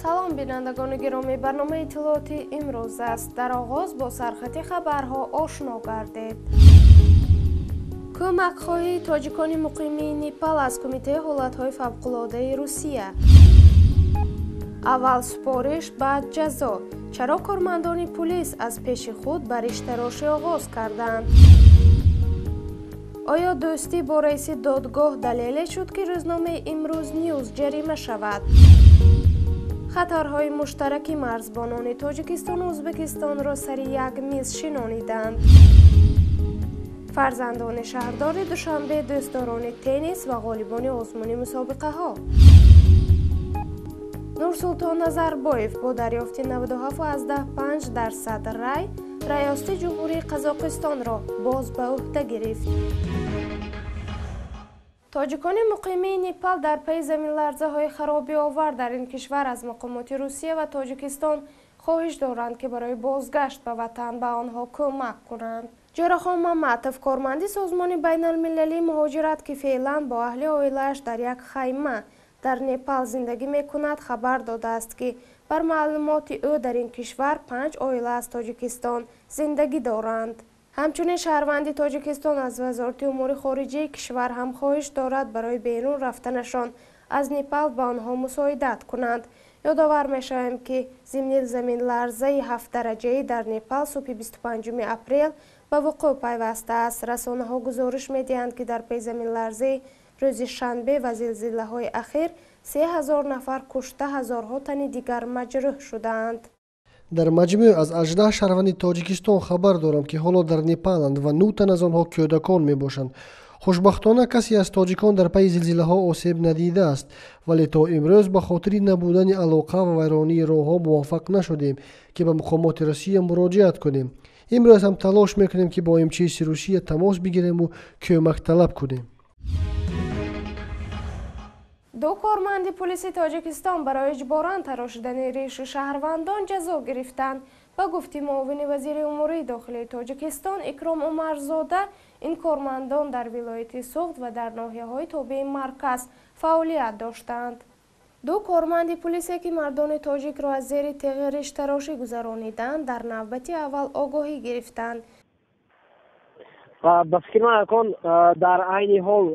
Салом, бинандагони гиромӣ, барномаи иттилооти имрӯз аст. Дар оғоз бо сархати хабарҳо ошно гардед. Кӯмакхоҳии тоҷикони муқимии Непал аз Кумитаи ҳолатҳои фавқулодаи Русия. Аввал супориш, баъд ҷазо. Чаро кормандони пулис аз пеши худ ба риштарошӣ оғоз карданд? Оё дӯстӣ бо раиси додгоҳ далеле шуд, ки рӯзномаи «Имрӯз Ньюз» ҷарима шавад? Хатарҳои муштараки марзбонони Тоҷикистону Ӯзбекистонро сари як миз шинониданд. Фарзандони шаҳрдори Душанбе, дӯстдорони теннис ва ғолибони озмуни мусобиқаҳо. Нурсултон Назарбоев бо дарёфти 97,5% рай раёсати Ҷумҳурии Қазоқистонро боз ба ӯҳда гирифт. Тоҷикони муқимии Непал дар пайи заминларзаҳои харобиовар дар ин кишвар аз мақомоти Русия ва Тоҷикистон хоҳиш доранд, ки барои бозгашт ба ватан ба онҳо кӯмак кунанд. Ҷӯрахон Маматов, корманди Созмони байналмилалии муҳоҷират, ки феълан бо аҳли оилааш дар як хайма дар Непал зиндагӣ мекунад, хабар додааст, ки бар маълумоти ӯ дар ин кишвар панҷ оила аз Тоҷикистон зиндагӣ доранд. Ҳамчунин шаҳрванди Тоҷикистон аз Вазорати умури хориҷаи кишвар ҳам хоҳиш дорад, барои берун рафтанашон аз Непал ба онҳо мусоидат кунанд. Ёдовар мешавем, ки зимни заминларзаи ҳафтдараҷаӣ дар Непал субҳи 25 апрел ба вуқӯъ пайвастааст. Расонаҳо гузориш медиҳанд, ки дар паи заминларзаи рӯзи шанбе ва зилзилаҳои ахир 3000 нафар кушта, ҳазорҳо тани дигар маҷрӯҳ шудаанд. Дар маҷмӯъ аз 18 шаҳрванди Тоҷикистон хабар дорам, ки ҳоло дар Непаланд ва нӯ тан аз онҳо кӯдакон мебошанд. Хушбахтона, касе аз тоҷикон дар пайи зилзилаҳо осеб надидааст, вале то имрӯз ба хотири набудани алоқа ва вайронии роҳҳо муваффақ нашудем, ки ба муқомоти Русия муроҷиат кунем. Имрӯз ҳам талош мекунем, ки бо МЧСи Русия тамос бигирему кӯмак талаб кунем. Ду корманди пулиси Тоҷикистон барои иҷборан тарошидани риши шаҳрвандон ҷазо гирифтанд. Ба гуфти муовини вазири умури дохилии Тоҷикистон Икром Умарзода, ин кормандон дар вилояти Суғд ва дар ноҳияҳои тобеи марказ фаъолият доштанд. Ду корманди пулисе, ки мардони тоҷикро аз зери теғи риштарошӣ гузарониданд, дар навбати аввал огоҳӣ гирифтанд. Ба фикри ман, акон дар айни ҳол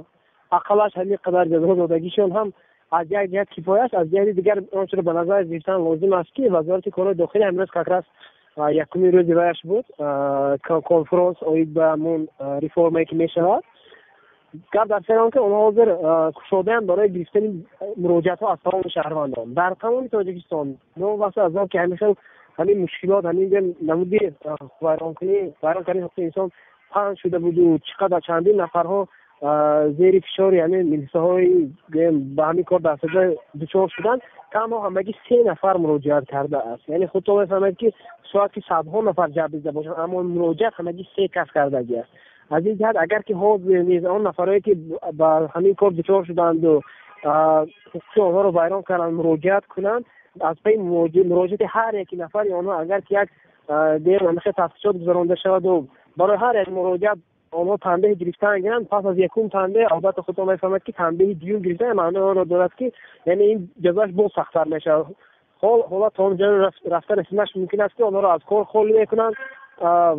ақаллаш ҳамин қадар ҷазо додагишон ҳам аз як ҷиҳат кифоя аст, аз ҷиҳати дигар ончиро ба назар гирифтан лозим аст, ки Вазорати корҳои дохилӣ ҳамрӯз как раз якуми рӯзи ваяш буд конфронс оид ба ҳамун реформае, ки мешавад. Гап дар сари он, ки онҳо ҳозир кушодаанд барои гирифтани муроҷиатҳо аз тамоми шаҳрвандон дар тамоми Тоҷикистон. Новобаста аз он ки ҳамин ҳамин мушкилот, ҳамин намуди вайронкунӣ, вайрон кардани ҳуқуқи инсон паҳн шуда буду чӣ қадар чандин нафарҳо зери фишори ҳамин милисаҳои ба ҳамин кор дастзада дучор шуданд, танҳо ҳамагӣ се нафар муроҷиат кардааст. Яъне худтон мефаҳмед, ки шояд ки садҳо нафар ҷабр дида бошанд, аммо муроҷиат ҳамагӣ се кас кардагиаст. Аз ин ҷиҳат, агар ки ҳозир низ он нафарое, ки ба ҳамин кор дучор шуданду ҳуқуқи онҳоро вайрон карданд, муроҷиат кунанд, аз пайи муроҷиати ҳар яки нафари онҳо агар ки як дер ҳамихел тафтишот гузаронда шаваду барои ҳар як муроҷиат онҳо танбеҳ гирифтан гиранд, пас аз якум танбеҳ, албатта, худтон мефаҳмед, ки танбеҳи дуюм гирифтан маънои онро дорад, ки яъне ин ҷазоаш боз сахттар мешавад. Ҳол ҳолат то он ҷо рафта расиданаш мумкин аст, ки онҳоро аз кор холӣ мекунанд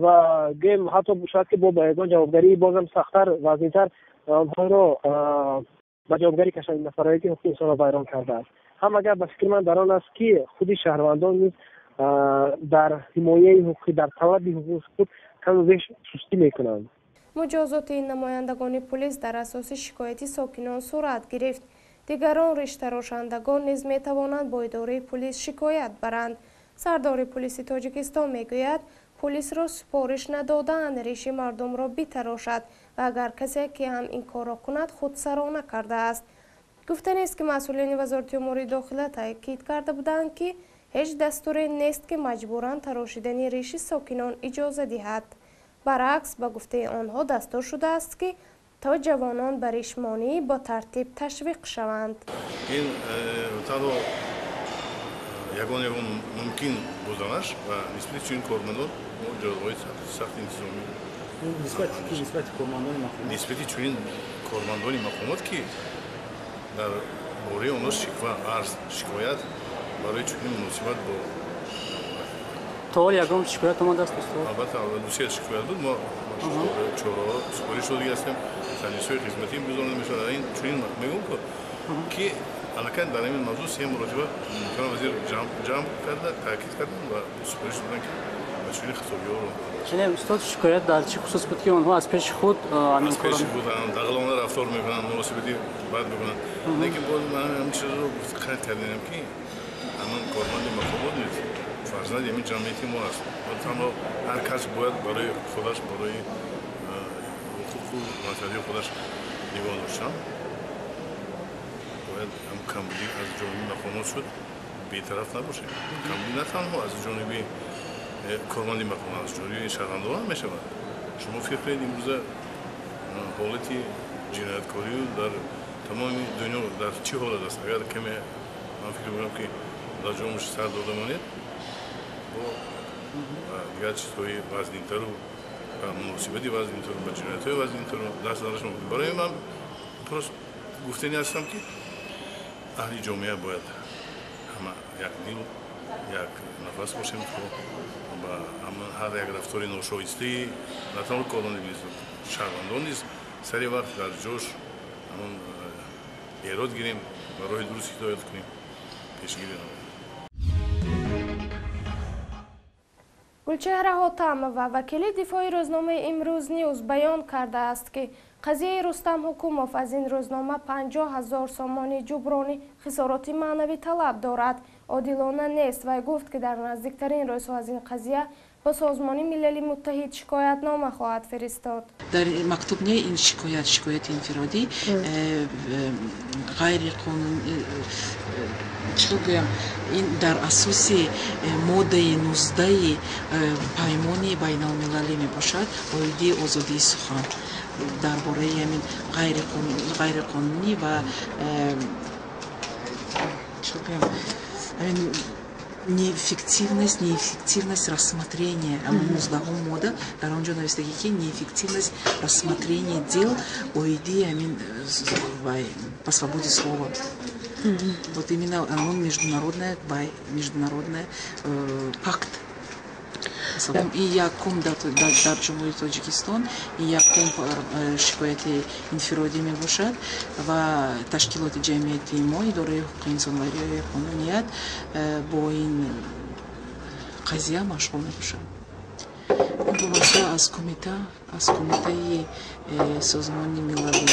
ва гӯем, ҳатто шояд ки бо ба ягон ҷавобгарии бозам сахттар, вазнинтар онҳоро ба ҷавобгарӣ кашанд, нафарое, ки ҳуқуқи инсонро вайрон кардааст. Ҳам агар ба фикри ман дар он аст, ки худи шаҳрвандон низ дар ҳимояи ҳуқуқӣ, дар талаби ҳуқуқи худ каму беш сустӣ мекунанд. Муҷозоти ин намояндагони пулис дар асоси шикояти сокинон сурат гирифт. Дигарон риштарошандагон низ метавонанд бо идораи пулис шикоят баранд. Сардори пулиси Тоҷикистон мегӯяд, пулисро супориш надодаанд риши мардумро битарошад ва агар касе ки ҳам ин корро кунад, худсарона кардааст. Гуфтанист, ки масъулини Вазорати умури дохила таъкид карда буданд, ки ҳеҷ дастуре нест, ки маҷбуран тарошидани риши сокинон иҷоза диҳад. Баръакс, ба гуфтаи онҳо, дастур шудааст, ки то ҷавонон ба ришмонӣ бо тартиб ташвиқ шаванд. Ин танҳо ягон ягон мумкин буданаш ва нисбати чунин кормандон мо ҷазоҳои сахти интизомӣ. Нисбати кормандони мақомот? Нисбати чунин кормандони мақомот, ки дар бораи онҳо шиква, арз, шикоят Барои чунин муносибат бо То ҳол ягон шикоят омадааст, устод? Албатта, ду-се шикоят буд. Мо чораҳо супориш додагӣ ҳастем, санҷишҳои хизматӣ гузаронида мешавад. Ин чунин мегӯм, ки аллакай дар ҳамин мавзӯъ се муротиба муҳтарам вазир ҷамъ карда, таъкид карданд ва супориш доданд, ки ба чунин хитобиҳоро. Яъне, устод, шикоят дар чӣ хусус буд, ки онҳо аз пеши худ аз пеши худ дағалона рафтор мекунанд, муносибати бад мекунанд. Лекин боз ман ҳамин чизро қайд кардем, ки ҳамон корманди мақомот низ фарзанди ҳамин ҷамъияти мо аст. Танҳо ҳар кас бояд барои худаш, барои ҳуқуқу манфиатҳои худаш нигоҳ доштан. Бояд ҳам камбудӣ аз ҷониби мақомот шуд, бетараф набошем. Камбудӣ на танҳо аз ҷониби корманди мақомот, аз ҷониби шаҳрвандон ҳам мешавад. Шумо фикр кунед, имрӯза ҳолати ҷинояткорию дар тамоми дунё дар чӣ ҳолат аст? Агар каме, ман фикр мекунам, ки дар ҷомаш сар дода монед, бо дигар чизҳои вазнинтару ба муносибати вазнинтару ба ҷиноятҳои вазнинтару даст заданаш мумкин. Барои ман просто гуфтани ҳастам, ки аҳли ҷомеа бояд ҳама як дил, як нафас бошем, то ба ҳар як рафтори ношоистаи на танҳо корманди милиса, шаҳрвандон низ сари вақт дар ҷош ҳамон эрод гирем, ба роҳи дуруст ҳидоят кунем, пешгирӣ намоем. Гулчеҳра Ҳотамова, вакили дифои рӯзномаи «Имрӯз Ньюз», баён кардааст, ки қазияи Рустам Ҳукумов аз ин рӯзнома 50 000 сомонӣ ҷуброни хисороти маънавӣ талаб дорад, одилона нест. Вай гуфт, ки дар наздиктарин рӯзҳо аз ин қазия ба Созмони Милали Муттаҳид шикоятнома хоҳад фиристод. Дар мактуб не, ин шикоят шикояти инфиродӣ, ғайриқонун, чӣ гӯям, ин дар асоси моддаи 19-и Паймони байналмилалӣ мебошад оиди озодии сухан, дар бораи ҳамин ғайриқонунӣ ва, чӣ гӯям, ҳамин неэффективность рассмотрения. 19-ум модда, дар он ҷо навиштагӣ, ки неэффективность рассмотрения дел оиди ҳамин по свободе слова. Вот именно он международная, международная пакт. И якум дар Ҷумҳурии Тоҷикистон и якум шикояти инфиродӣ мебошад ва ташкилоти ҷамъиятии мо, Идораи ҳуқуқи инсон ва риояи қонуният, бо ин қазия машғул мебошад. Вобаста аз кумитаи Созмони Милали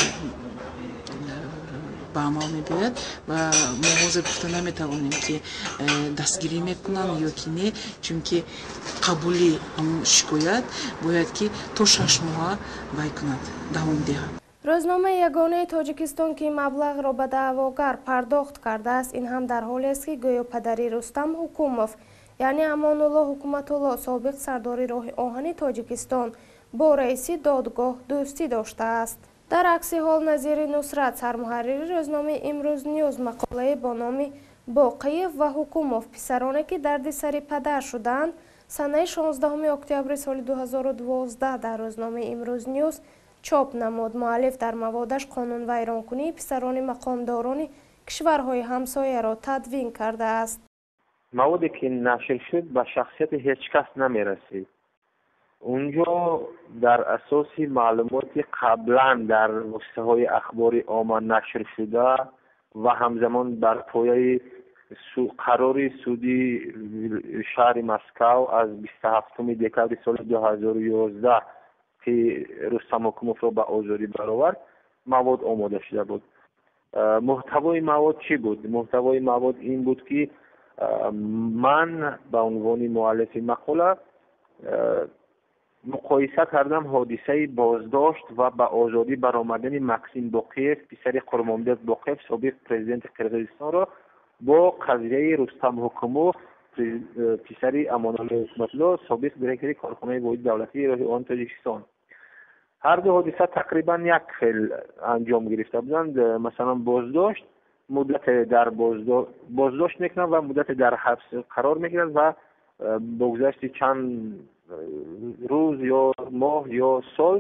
ба амал мебиёяд ва мо ҳозир гуфта наметавонем, ки дастгирӣ мекунанд ё ки не, чунки қабули ҳамун шикоят бояд ки то 6 моҳа вай кунад, давом диҳад. Рӯзномаи ягонаи Тоҷикистон, ки маблағро ба даъвогар пардохт кардааст. Ин ҳам дар ҳолест, ки гӯё падари Рустам Ҳукумов, яъне Амонулло Ҳукуматулло, собиқ сардори роҳи оҳани Тоҷикистон, бо раиси додгоҳ дӯстӣ доштааст. Дар акси ҳол, Назири Нусрат, сармуҳаррири рӯзномаи «Имрӯз Ньюз», мақолае бо номи «Боқиев ва Ҳукумов: писароне, ки дарди сари падар шуданд», санаи 16 октябри соли 2012 дар рӯзномаи «Имрӯз Ньюз» чоп намуд. Муаллиф дар маводаш қонунвайронкунии писарони мақомдорони кишварҳои ҳамсояро тадвин кардааст. Маводе, ки нашр шуд, ба шахсияти ҳеҷ кас намерасид. Унҷо дар асоси маълумоти қаблан дар воситаҳои ахбори омма нашр шуда ва ҳамзамон бар пояи қарори суди шаҳри Москав аз 27-уми декабри соли 2011, ки Рустам Ҳукумовро ба озодӣ баровард, мавод омода шуда буд. Муҳтавои мавод чӣ буд? Муҳтавои мавод ин буд, ки ман ба унвони муаллифи мақола муқоиса кардам ҳодисаи боздошт ва ба озодӣ баромадани Максим Боқиев, писари Қурмонбек Боқиев, собиқ президенти Қирғизистонро, бо қазияи Рустам Ҳукумов, писари Амонулло Ҳукматулло, собиқ директори корхонаи воҳиди давлатии роҳи оҳани Тоҷикистон. Ҳар ду ҳодиса тақрибан як хел анҷом гирифта буданд. Масалан, боздошт, муддате дар боздошт мекунанд ва муддате дар ҳабс қарор мегиранд ва бо гузашти чанд рӯз ё моҳ ё сол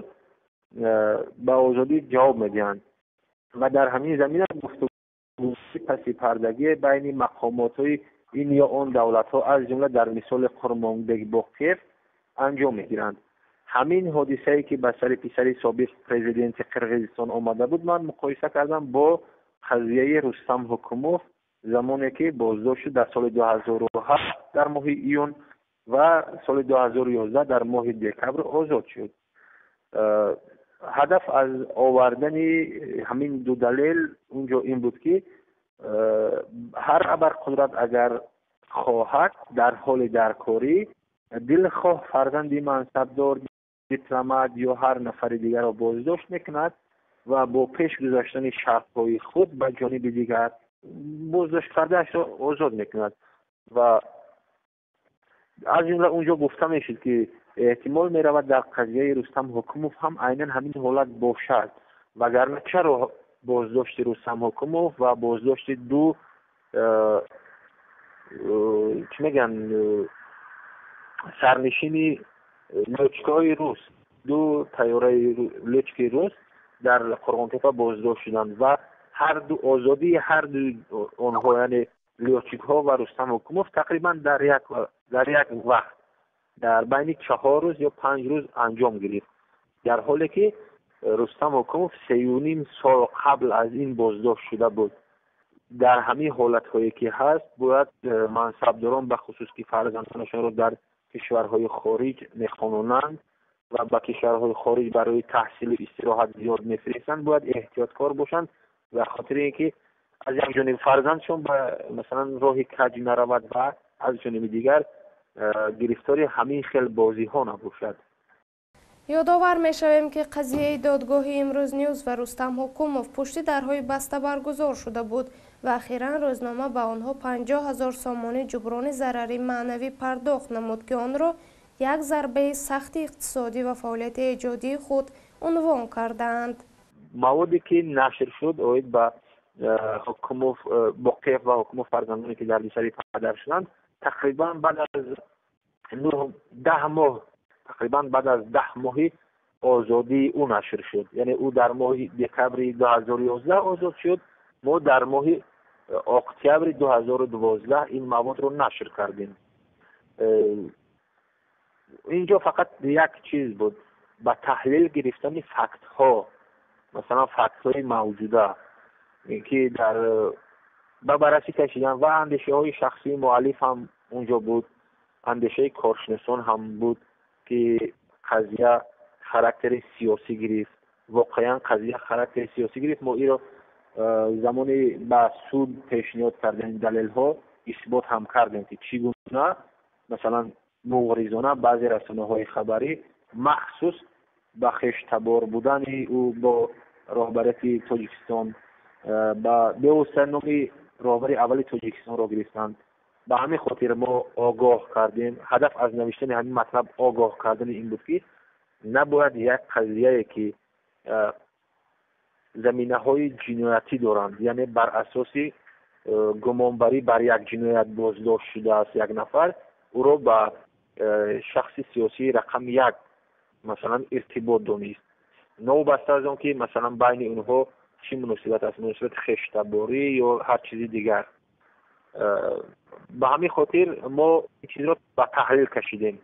ба озодӣ ҷавоб медиҳанд. Ва дар ҳамин замина гуфтугӯи пасипардагӣ байни мақомотҳои ин ё он давлатҳо, аз ҷумла дар мисоли Қурмонбек Боқиев анҷом мегиранд. Ҳамин ҳодисае ки ба сари писари собиқ президенти Қирғизистон омада буд, ман муқоиса кардам бо қазияи Рустам Ҳукумов, замоне ки боздошт шуд дар соли 2007 дар моҳи июн ва соли 2011 дар моҳи декабр озод шуд. Ҳадаф аз овардани ҳамин ду далел унҷо ин буд, ки ҳар абарқудрат агар хоҳад дар ҳоли даркорӣ дилхоҳ фарзанди мансабдор, дипломат ё ҳар нафари дигарро боздошт мекунад ва бо пеш гузаштани шартҳои худ ба ҷониби дигар боздошт кардаашро озод мекунад. Ва аз ҷумла унҷо гуфта мешуд, ки эҳтимол меравад дар қазияи Рустам Ҳукумов ҳам айнан ҳамин ҳолат бошад, вагарна чаро боздошти Рустам Ҳукумов ва боздошти ду чӣ мегӯянд сарнишини лётчикҳои рус, ду тайёраи лётчики рус дар Қурғонтепа боздошт шуданд ва ҳарду озодии ҳарду онҳо, яъне лётчикҳо ва Рустам Ҳукумов, тақрибан дар як вақт дар байни 4 рӯз ё 5 рӯз анҷом гирифт, дар ҳоле ки Рустам Ҳукумов 3.5 сол қабл аз ин боздошт шуда буд. Дар ҳамин ҳолатҳое ки ҳаст, бояд мансабдорон, бахусус ки фарзандонашонро дар кишварҳои хориҷ мехононанд ва ба кишварҳои хориҷ барои таҳсилу истироҳат зиёд мефиристанд, бояд эҳтиёткор бошанд, ба хотири ин ки аз як ҷониби фарзандшон ба масалан роҳи каҷ наравад ва аз ҷониби дигар гирифтори ҳамин хел бозиҳо набошад. Ёдовар мешавем, ки қазияи додгоҳи Имрӯз Ньюз ва Рустам Ҳукумов пушти дарҳои баста баргузор шуда буд ва ахиран рӯзнома ба онҳо 50 000 сомонӣ ҷуброни зарари маънавӣ пардохт намуд, ки онро як зарбаи сахти иқтисодӣ ва фаъолияти эҷодии худ унвон кардаанд. Маводе ки нашр шуд оид ба Ҳукумов, Боқиев ва Ҳукумов фарзандоне ки дар дисари падар шуданд, тақрибан баъд аз 10 моҳ, тақрибан баъд аз 10 моҳи озодии ӯ нашр шуд. Яъне ӯ дар моҳи декабри 2011 озод шуд, мо дар моҳи октябри 2012 ин маводро нашр кардем. Инҷо фақат як чиз буд: ба таҳлил гирифтани фактҳо, масалан фактҳои мавҷуда ки дар ба баррасӣ кашидан ва андешаҳои шахсии муаллиф ҳам унҷо буд, андешаи коршиносон ҳам буд ки қазия характери сиёсӣ гирифт. Воқеан қазия характери сиёсӣ гирифт. Мо инро замони ба суд пешниҳод кардани далелҳо исбот ҳам кардем, ки чӣ гуна масалан муғризона баъзе расонаҳои хабарӣ махсус ба хештабор будани ӯ бо роҳбарияти Тоҷикистон, ба бевосита номи роҳбари аввали Тоҷикистонро гирифтанд. Ба ҳамин хотир мо огоҳ кардем. Ҳадаф аз навиштани ҳамин матлаб огоҳ кардани ин буд, ки набояд як қазияе ки заминаҳои ҷиноятӣ доранд, яъне бар асоси гумонбарӣ бар як ҷиноят боздошт шудааст як нафар, ӯро ба шахси сиёсии рақами 1 масалан иртибот донист, новобаста аз он ки масалан байни онҳо чӣ муносибат аст, муносибати хештаборӣ ё ҳар чизи дигар. Ба ҳамин хотир мо ин чизро ба таҳлил кашидем.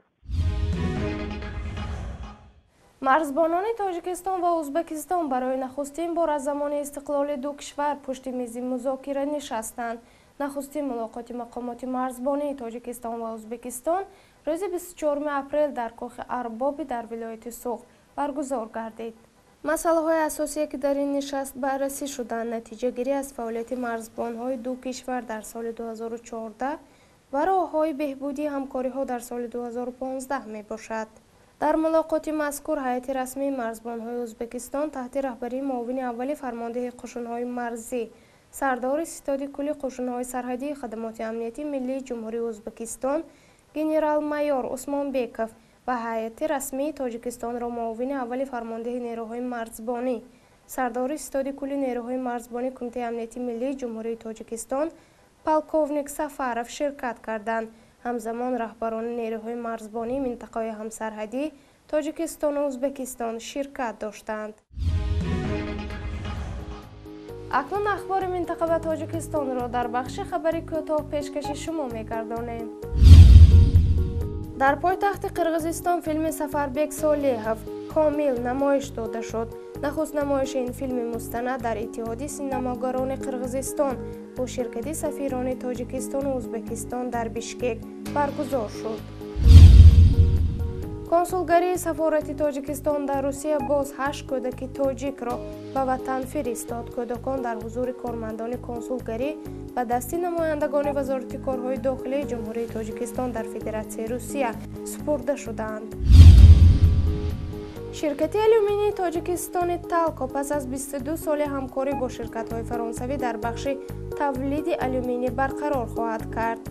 Марзбонони Тоҷикистон ва Ӯзбекистон барои нахустин бор аз замони истиқлоли ду кишвар пушти мизи музокира нишастанд. Нахустин мулоқоти мақомоти марзбонии Тоҷикистон ва Ӯзбекистон рӯзи 24 апрел дар кохи Арбоби дар вилояти Суғд баргузор гардид. Масъалаҳои асосие ки дар ин нишаст баррасӣ шуданд, натиҷагирӣ аз фаъолияти марзбонҳои ду кишвар дар соли 2014 ва роҳҳои беҳбудии ҳамкориҳо дар соли 2015 мебошад. Дар мулоқоти мазкур ҳайати расмии марзбонҳои Ӯзбекистон таҳти раҳбарии муовини аввали фармондеҳи қушунҳои марзӣ, сардори ситоди кулли қушунҳои сарҳадии хадамоти амнияти миллии Ҷумҳурии Ӯзбекистон генерал-майор Усмонбеков ва ҳайати расмии Тоҷикистонро муовини аввали фармондеҳи нерӯҳои марзбонӣ, сардори ситоди кулли нерӯҳои марзбонӣ Кумитаи амнияти миллии Ҷумҳурии Тоҷикистон полковник Сафаров ширкат карданд. Ҳамзамон раҳбарони нерӯҳои марзбонии минтақаҳои ҳамсарҳадӣ Тоҷикистону Ӯзбекистон ширкат доштанд. Акнун ахбори минтақа ва Тоҷикистонро дар бахши хабари кӯтоҳ пешкаши шумо мегардонем. Дар пойтахти Қирғизистон филми Сафарбек Солеҳов комил намоиш дода шуд. Нахуст намоиши ин филми мустанад дар Иттиҳоди синамогарони Қирғизистон бо ширкати сафирони Тоҷикистону Ӯзбекистон дар Бишкек баргузор шуд. Консулгарии сафорати Тоҷикистон дар Русия боз 8 кӯдаки тоҷикро ба ватан фиристод. Кӯдакон дар ҳузури кормандони консулгарӣ ба дасти намояндагони Вазорати корҳои дохилии Ҷумҳурии Тоҷикистон дар Федератсияи Русия супурда шудаанд. Ширкати алюминии Тоҷикистони Талко пас аз 22 соли ҳамкорӣ бо ширкатҳои фаронсавӣ дар бахши тавлиди алюминий барқарор хоҳад кард.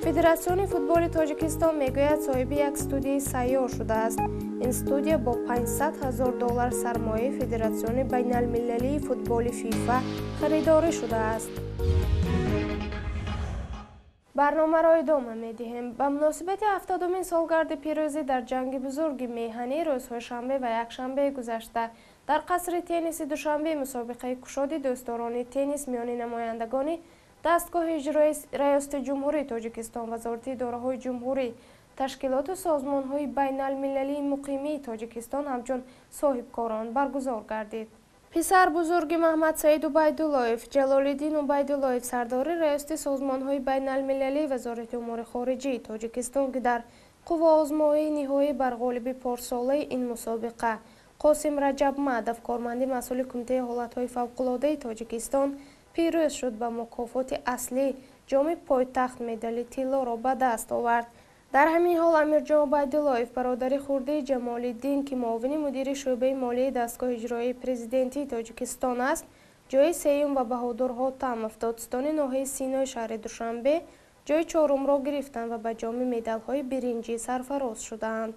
Федератсиони футболи Тоҷикистон мегӯяд, соҳиби як студияи сайёр шудааст. Ин студия бо 500 ҳазор доллар сармояи Федератсиони байналмилалии футболи ФИФА харидорӣ шудааст. Барномаро идома медиҳем. Ба муносибати 70-умин солгарди пирӯзӣ дар ҷанги бузурги меҳанӣ рӯзҳои шанбе ва якшанбеи гузашта дар қасри тенниси Душанбе мусобиқаи кушоди дӯстдорони теннис миёни намояндагони дастгоҳи иҷроии Раёсати Ҷумҳурии Тоҷикистон, Вазорати идораҳои ҷумҳурӣ, ташкилоту созмонҳои байналмилалии муқимии Тоҷикистон ҳамчун соҳибкорон баргузор гардид. Писар бузурги Маҳмадсаид Убайдуллоев, Ҷалолиддин Убайдуллоев, сардори Раёсати созмонҳои байналмилалии Вазорати умури хориҷии Тоҷикистон, ки дар қувваозмоии ниҳоӣ бар ғолиби порсолаи ин мусобиқа Қосим Раҷабмадов, корманди масъули Кумитаи ҳолатҳои фавқулодаи Тоҷикистон, пирӯз шуд, ба мукофоти аслӣ ҷоми пойтахт медали тиллоро ба даст овард. Дар ҳамин ҳол Амирҷон Убайдуллоев, бародари хурдии Ҷамолиддин, ки муовини мудири шӯъбаи молияи дастгоҳи иҷроии президентии Тоҷикистон аст, ҷои сеюм ва Баҳодур Ҳотамов, додситони ноҳияи Синои шаҳри Душанбе, ҷои чорумро гирифтанд ва ба ҷоми медалҳои биринҷӣ сарфароз шуданд.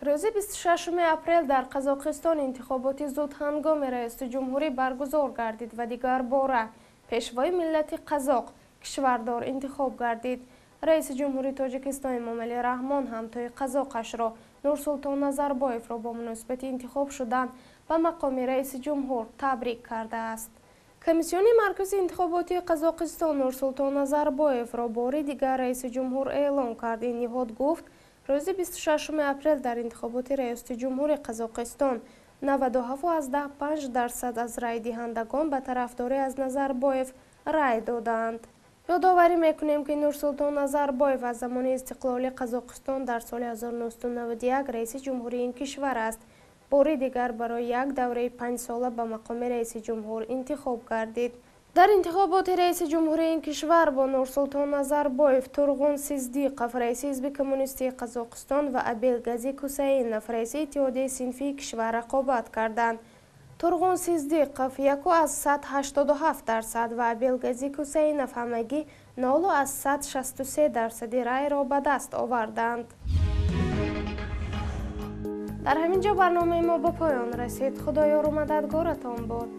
Рӯзи 26 апрел дар Қазоқистон интихоботи зудҳангоми раёсати ҷумҳурӣ баргузор гардид ва дигар бора пешвои миллати қазоқ кишвардор интихоб гардид. Раиси Ҷумҳурии Тоҷикистон Эмомалӣ Раҳмон ҳамтои қазоқашро Нурсултон Назарбоевро бо муносибати интихоб шудан ба мақоми раиси ҷумҳур табрик кардааст. Комиссиони маркази интихоботии Қазоқистон Нурсултон Назарбоевро бори дигар раиси ҷумҳур эълон кард. Ин ниҳод гуфт, рӯзи 26 апрел дар интихоботи раёсати ҷумҳури Қазоқистон 97,5% аз райдиҳандагон ба тарафдорӣ аз Назарбоев рай доданд. Ёдоварӣ мекунем, ки Нурсултон Назарбоев аз замони истиқлоли Қазоқистон дар соли 1991 раиси ҷумҳурии ин кишвар аст. Бори дигар барои як давраи панҷсола ба мақоми раиси ҷумҳур интихоб гардид. Дар интихоботи раиси ҷумҳурии ин кишвар бо Нурсултон Назарбоев, Турғун Сиздиқов, раиси ҳизби коммунистии Қазоқистон ва Абелгази Кусаинов, раиси Иттиҳодияи синфии кишвар рақобат карданд. Турғун Сиздиқов 1,87% ва Абелгази Кусаинов ҳамагӣ 0,63% райро ба даст оварданд. Дар ҳамин ҷо барномаи мо ба поён расид. Худо ёру мададгоратон бод.